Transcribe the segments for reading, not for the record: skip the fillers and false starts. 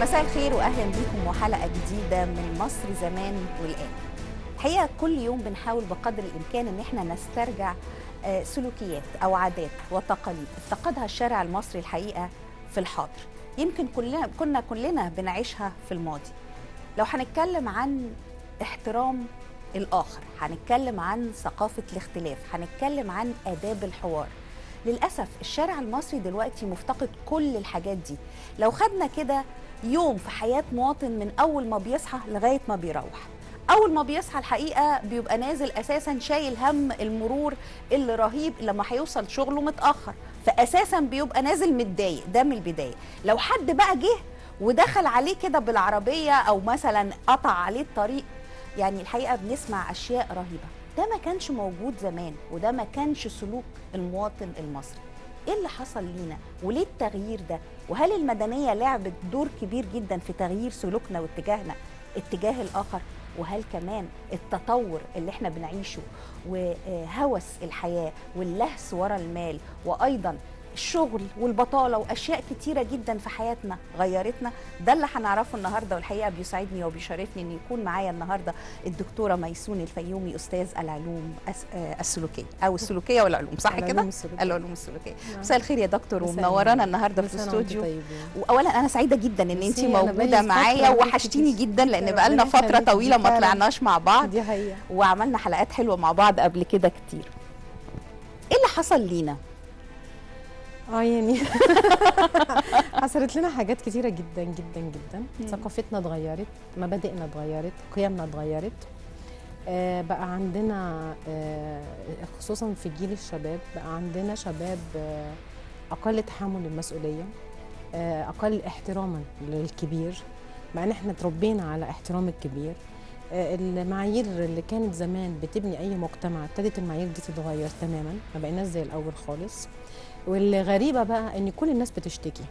مساء الخير واهلا بيكم وحلقه جديدة من مصر زمان والان. الحقيقة كل يوم بنحاول بقدر الامكان ان احنا نسترجع سلوكيات او عادات وتقاليد افتقدها الشارع المصري الحقيقة في الحاضر، يمكن كنا كلنا بنعيشها في الماضي. لو هنتكلم عن احترام الاخر، هنتكلم عن ثقافة الاختلاف، هنتكلم عن آداب الحوار. للأسف الشارع المصري دلوقتي مفتقد كل الحاجات دي. لو خدنا كده يوم في حياة مواطن من أول ما بيصحى لغاية ما بيروح، أول ما بيصحى الحقيقة بيبقى نازل أساسا شايل هم المرور اللي رهيب لما هيوصل شغله متأخر، فأساسا بيبقى نازل متضايق ده من البداية. لو حد بقى جه ودخل عليه كده بالعربية أو مثلا قطع عليه الطريق، يعني الحقيقة بنسمع أشياء رهيبة. ده ما كانش موجود زمان، وده ما كانش سلوك المواطن المصري. ايه اللي حصل لينا وليه التغيير ده؟ وهل المدنية لعبت دور كبير جدا في تغيير سلوكنا واتجاهنا اتجاه الآخر؟ وهل كمان التطور اللي احنا بنعيشه وهوس الحياة واللهس ورا المال وأيضا الشغل والبطالة وأشياء كتيرة جدا في حياتنا غيرتنا؟ ده اللي هنعرفه النهاردة. والحقيقة بيسعدني وبيشرفني أن يكون معايا النهاردة الدكتورة ميسون الفيومي، أستاذ العلوم السلوكية أو السلوكية والعلوم، صح كده؟ العلوم السلوكية. مساء الخير يا دكتور، ومنورانا النهاردة في الاستوديو. وأولا أنا سعيدة جدا أن أنت موجودة معايا، وحشتيني جدا لأن بقالنا فترة طويلة ما طلعناش مع بعض. دي حقيقة. وعملنا حلقات حلوة مع بعض قبل كده كتير. إيه اللي حصل لينا؟ يعني حصلت لنا حاجات كتيرة جدا جدا جدا. ثقافتنا اتغيرت، مبادئنا اتغيرت، قيمنا اتغيرت. بقى عندنا خصوصا في جيل الشباب، بقى عندنا شباب أقل تحمل المسؤولية، أقل احتراما للكبير، مع ان احنا اتربينا على احترام الكبير. المعايير اللي كانت زمان بتبني أي مجتمع ابتدت المعايير دي تتغير تماما، ما بقيناش زي الأول خالص. والغريبة بقى ان كل الناس بتشتكي.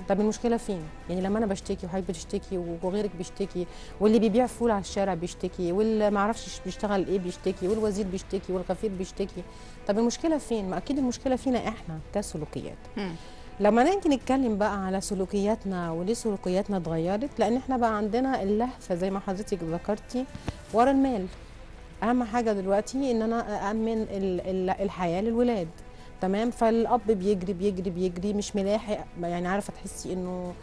طب المشكلة فين؟ يعني لما انا بشتكي وحضرتك بتشتكي وغيرك بيشتكي، واللي بيبيع فول على الشارع بيشتكي، واللي ما اعرفش بيشتغل ايه بيشتكي، والوزير بيشتكي، والغفير بيشتكي، طب المشكلة فين؟ ما اكيد المشكلة فينا احنا كسلوكيات. لما نيجي نتكلم بقى على سلوكياتنا وليه سلوكياتنا اتغيرت، لان احنا بقى عندنا اللهفه زي ما حضرتك ذكرتي ورا المال. اهم حاجة دلوقتي ان انا أأمن الحياة للولاد، تمام؟ فالاب بيجري بيجري بيجري مش ملاحق، يعني عارفه تحسي انه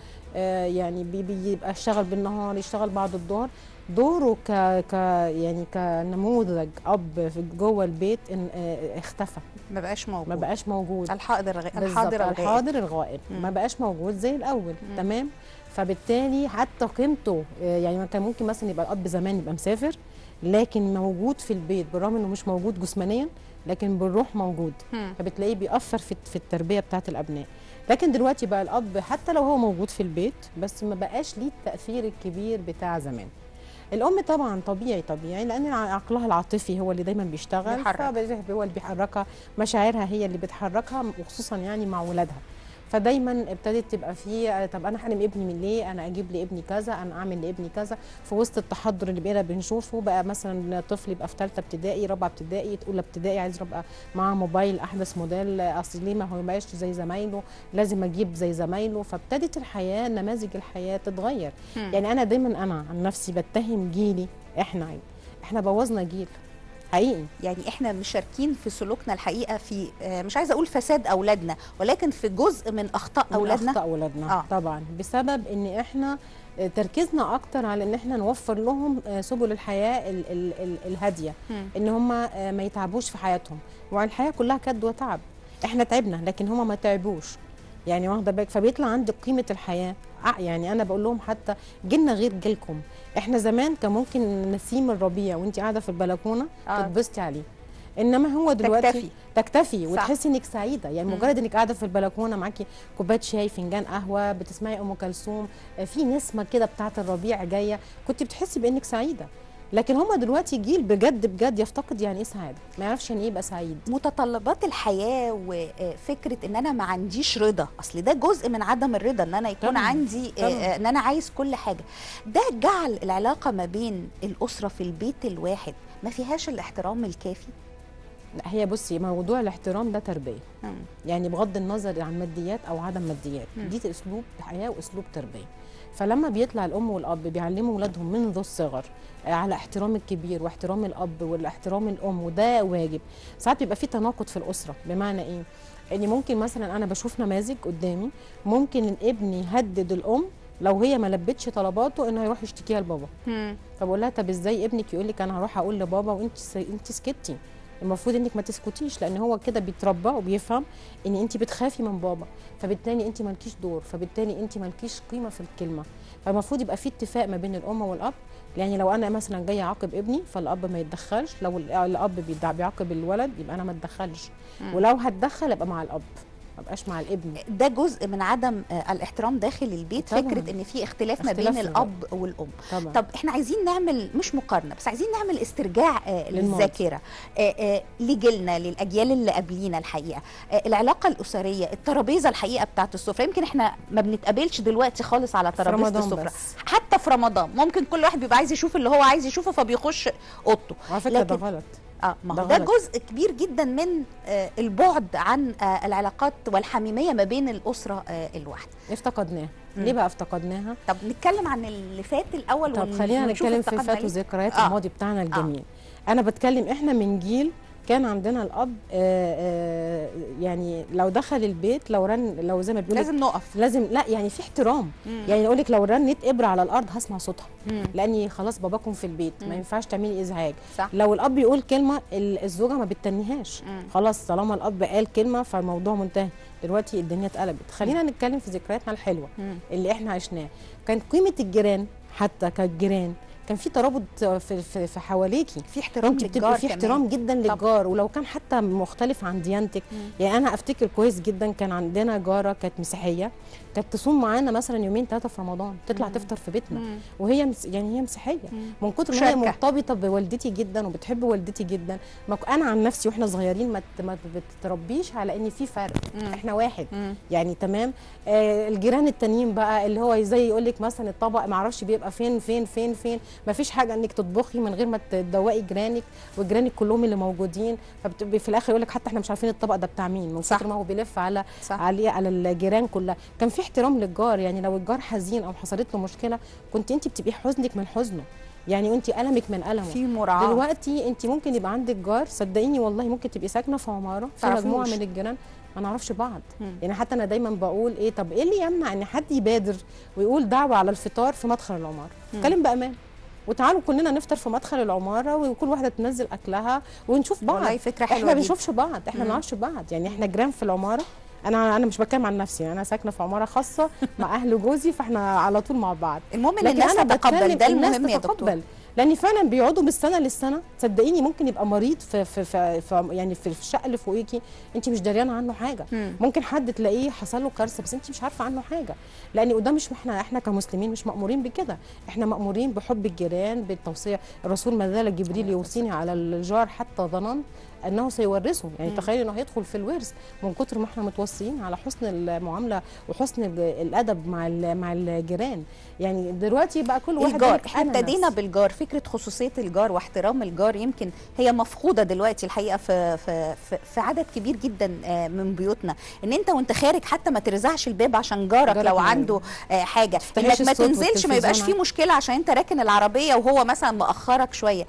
يعني بيبقى اشتغل بالنهار، يشتغل بعد الظهر. دوره ك ك يعني كنموذج اب في جوه البيت إن اختفى، ما بقاش موجود، ما بقاش موجود. الحاضر الغائب ما بقاش موجود زي الاول. تمام؟ فبالتالي حتى قيمته، يعني كان ممكن مثلا يبقى الاب زمان يبقى مسافر لكن موجود في البيت، بالرغم انه مش موجود جسمانيا لكن بالروح موجود. فبتلاقيه بيأثر في التربية بتاعت الابناء. لكن دلوقتي بقى الاب حتى لو هو موجود في البيت بس ما بقاش ليه التأثير الكبير بتاع زمان. الام طبعا طبيعي طبيعي، لان عقلها العاطفي هو اللي دايما بيشتغل، هو اللي بيحركها، مشاعرها هي اللي بتحركها، وخصوصا يعني مع ولادها. فدايما ابتدت تبقى فيه، طب انا احرم ابني من ليه؟ انا اجيب لابني كذا، انا اعمل لابني كذا. في وسط التحضر اللي بقينا بنشوفه بقى، مثلا طفل يبقى في ثالثة ابتدائي، رابعه ابتدائي، اولى ابتدائي، عايز يبقى معاه موبايل احدث موديل، اصل ليه ما هو يبقاش زي زمايله، لازم اجيب زي زمايله. فابتدت الحياة، نماذج الحياة تتغير. يعني انا دايما انا عن نفسي بتهم جيلي، احنا بوظنا جيل حقيقي. يعني احنا مشاركين في سلوكنا الحقيقة في مش عايزه اقول فساد اولادنا، ولكن في جزء من اخطاء اولادنا. اخطاء اولادنا طبعا، بسبب ان احنا تركيزنا اكتر على ان احنا نوفر لهم سبل الحياة ال ال ال الهادية، ان هم ما يتعبوش في حياتهم. والحياة كلها كد وتعب، احنا تعبنا لكن هم ما تعبوش، يعني واخده بالك. فبيطلع عندك قيمة الحياة. يعني انا بقول لهم حتى جيلنا غير جيلكم. احنا زمان كان ممكن نسيم الربيع وانت قاعدة في البلكونه تتبسطي عليه، انما هو دلوقتي تكتفي وتحسي انك سعيدة. يعني مجرد انك قاعدة في البلكونه معاكي كوباية شاي، فنجان قهوة، بتسمعي ام كلثوم، في نسمه كده بتاعه الربيع جاية، كنت بتحسي بانك سعيدة. لكن هما دلوقتي جيل بجد بجد يفتقد يعني ايه سعادة، ما يعرفش يعني ايه يبقى سعيد. متطلبات الحياة وفكره ان انا ما عنديش رضا، اصل ده جزء من عدم الرضا، ان انا يكون طبعًا. عندي طبعًا. ان انا عايز كل حاجة. ده جعل العلاقة ما بين الاسرة في البيت الواحد ما فيهاش الاحترام الكافي. لا هي بصي، موضوع الاحترام ده تربيه. يعني بغض النظر عن ماديات او عدم ماديات، دي اسلوب حياة واسلوب تربيه. فلما بيطلع الام والاب بيعلموا اولادهم منذ الصغر على احترام الكبير واحترام الاب والاحترام الام، وده واجب. ساعات بيبقى في تناقض في الاسرة. بمعنى ايه؟ ان ممكن مثلا انا بشوف نماذج قدامي، ممكن الابن يهدد الام لو هي ما لبتش طلباته انه هيروح يشتكيها لبابا. فبقول لها طب ازاي ابنك يقول لك انا هروح اقول لبابا وانت سكتي؟ المفروض انك ما تسكتيش، لان هو كده بيتربى وبيفهم ان انت بتخافي من بابا، فبالتالي انت مالكيش دور، فبالتالي انت مالكيش قيمة في الكلمة. فالمفروض يبقى في اتفاق ما بين الام والاب. يعني لو انا مثلا جاية اعاقب ابني فالاب ما يتدخلش، لو الاب بيعاقب الولد يبقى انا ما اتدخلش، ولو هتدخل ابقى مع الاب، ما ابقاش مع الابن. ده جزء من عدم الاحترام داخل البيت. طبعًا. فكرة ان في اختلاف ما بين الاب والام. طبعًا. طب احنا عايزين نعمل مش مقارنة، بس عايزين نعمل استرجاع للذاكرة لجيلنا، للاجيال اللي قبلينا. الحقيقة العلاقة الاسرية، الترابيزة الحقيقة بتاعت السفرة، يمكن احنا ما بنتقابلش دلوقتي خالص على ترابيزة السفرة، حتى في رمضان ممكن كل واحد بيبقى عايز يشوف اللي هو عايز يشوفه فبيخش اوضته. على فكرة ده غلط. ما هو ده جزء كبير جدا من البعد عن العلاقات والحميميه ما بين الاسرة الواحدة. افتقدناها. ليه بقى افتقدناها؟ طب نتكلم عن اللي فات الاول. طب خلينا نتكلم في فات وذكريات الماضي بتاعنا الجميل. انا بتكلم احنا من جيل كان عندنا الاب يعني لو دخل البيت، لو رن، لو زي ما بيقول لازم نقف، لازم، لا يعني في احترام. يعني اقول لك لو رنت ابره على الارض هسمع صوتها، لاني خلاص باباكم في البيت، ما ينفعش تعملي ازعاج. صح. لو الاب يقول كلمة الزوجة ما بتتنيهاش، خلاص طالما الاب قال كلمة فالموضوع منتهي. دلوقتي الدنيا اتقلبت. خلينا نتكلم في ذكرياتنا الحلوة اللي احنا عشناها. كانت قيمة الجيران، حتى كالجيران كان في ترابط في في, في حواليكي، في احترام للجار، في احترام جدا للجار، ولو كان حتى مختلف عن ديانتك. يعني انا افتكر كويس جدا كان عندنا جاره كانت مسيحية، كانت تصوم معانا مثلا يومين ثلاثة في رمضان، تطلع تفطر في بيتنا، وهي يعني هي مسيحية، من كتر ما هي مرتبطة بوالدتي جدا وبتحب والدتي جدا. ما انا عن نفسي واحنا صغيرين ما بتتربيش على ان في فرق، احنا واحد. يعني تمام. الجيران التانيين بقى اللي هو زي يقول لك مثلا الطبق ما اعرفش بيبقى فين فين فين فين، ما فيش حاجة انك تطبخي من غير ما تدوقي جيرانك، وجيرانك كلهم اللي موجودين، ففي الاخر يقول لك حتى احنا مش عارفين الطبق ده بتاع مين، من كتر ما هو بيلف على على الجيران كلها. كان في احترام للجار، يعني لو الجار حزين او حصلت له مشكلة كنت انت بتبقي حزنك من حزنه، يعني انت المك من المه، في مراعاة. دلوقتي انت ممكن يبقى عندك جار، صدقيني والله ممكن تبقي ساكنة في عمارة في مجموعة من الجيران ما نعرفش بعض. يعني حتى انا دايما بقول ايه، طب ايه اللي يمنع ان حد يبادر ويقول دعوه على الفطار في مدخل العمارة؟ اتكلم بامان، وتعالوا كلنا نفطر في مدخل العمارة، وكل واحدة تنزل اكلها ونشوف بعض. والله فكرة حلوة. احنا ما بنشوفش بعض، احنا ما نعرفش بعض، يعني احنا جيران في العمارة. انا مش بتكلم عن نفسي، يعني انا ساكنة في عمارة خاصة مع اهل جوزي، فاحنا على طول مع بعض. المهم ان الناس تتقبل ده، المهم يا دكتور، لان فعلا بيقعدوا من السنة للسنة. صدقيني ممكن يبقى مريض في في في, في يعني في الشقة اللي فوقيكي انت مش دريانه عنه حاجة. ممكن حد تلاقيه حصل له كارثة بس انت مش عارفه عنه حاجة، لان قدام مش احنا كمسلمين مش مامورين بكده، احنا مامورين بحب الجيران، بالتوصيه. الرسول ما زال جبريل يوصيني على الجار حتى ظننت انه سيورثه، يعني تخيل انه هيدخل في الورث من كتر ما احنا متوصيين على حسن المعاملة وحسن الادب مع الجيران. يعني دلوقتي بقى كل واحد الجار، احنا ابتدينا بالجار، فكرة خصوصية الجار واحترام الجار يمكن هي مفقودة دلوقتي الحقيقة في في في عدد كبير جدا من بيوتنا، ان انت وانت خارج حتى ما ترزعش الباب عشان جارك لو عنده حاجة، انك ما تنزلش ما يبقاش فيه مشكلة عشان انت راكن العربية وهو مثلا مأخرك شوية.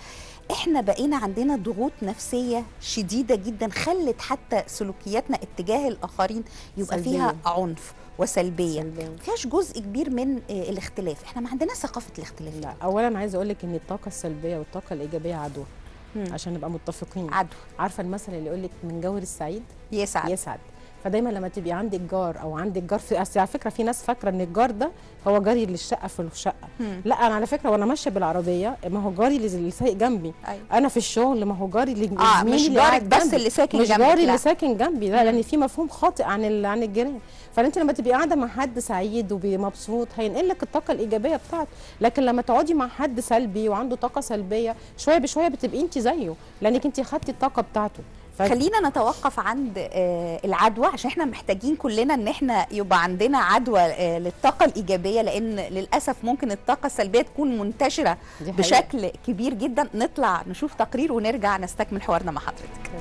احنا بقينا عندنا ضغوط نفسية شديدة جدا خلت حتى سلوكياتنا اتجاه الاخرين يبقى سلبية. فيها عنف وسلبيه، فيهاش جزء كبير من الاختلاف. احنا ما عندناش ثقافة الاختلاف. لا، اولا عايزه اقول لك ان الطاقة السلبية والطاقة الايجابية عدوى، عشان نبقى متفقين. عدوى. عارفه المثل اللي يقول لك من جور السعيد يسعد يسعد. فدايما لما تبقي عندك جار او عندك جار في، اصل على فكرة في ناس فاكره ان الجار ده هو جاري اللي الشقة في الشقة. لا، انا على فكرة وانا ماشية بالعربية ما هو جاري اللي سايق جنبي. أيوة. انا في الشغل ما هو جاري اللي مش جارك بس اللي ساكن جنبي، مش جاري اللي ساكن جنبي، لا، لان في مفهوم خاطئ عن الجيران. فانت لما تبقي قاعدة مع حد سعيد ومبسوط هينقل لك الطاقة الايجابية بتاعته، لكن لما تقعدي مع حد سلبي وعنده طاقة سلبية شوية بشوية بتبقي انت زيه، لانك انت خدتي الطاقة بتاعته. خلينا نتوقف عند العدوى، عشان احنا محتاجين كلنا ان احنا يبقى عندنا عدوى للطاقة الايجابية، لان للاسف ممكن الطاقة السلبية تكون منتشرة بشكل كبير جدا. نطلع نشوف تقرير ونرجع نستكمل حوارنا مع حضرتك.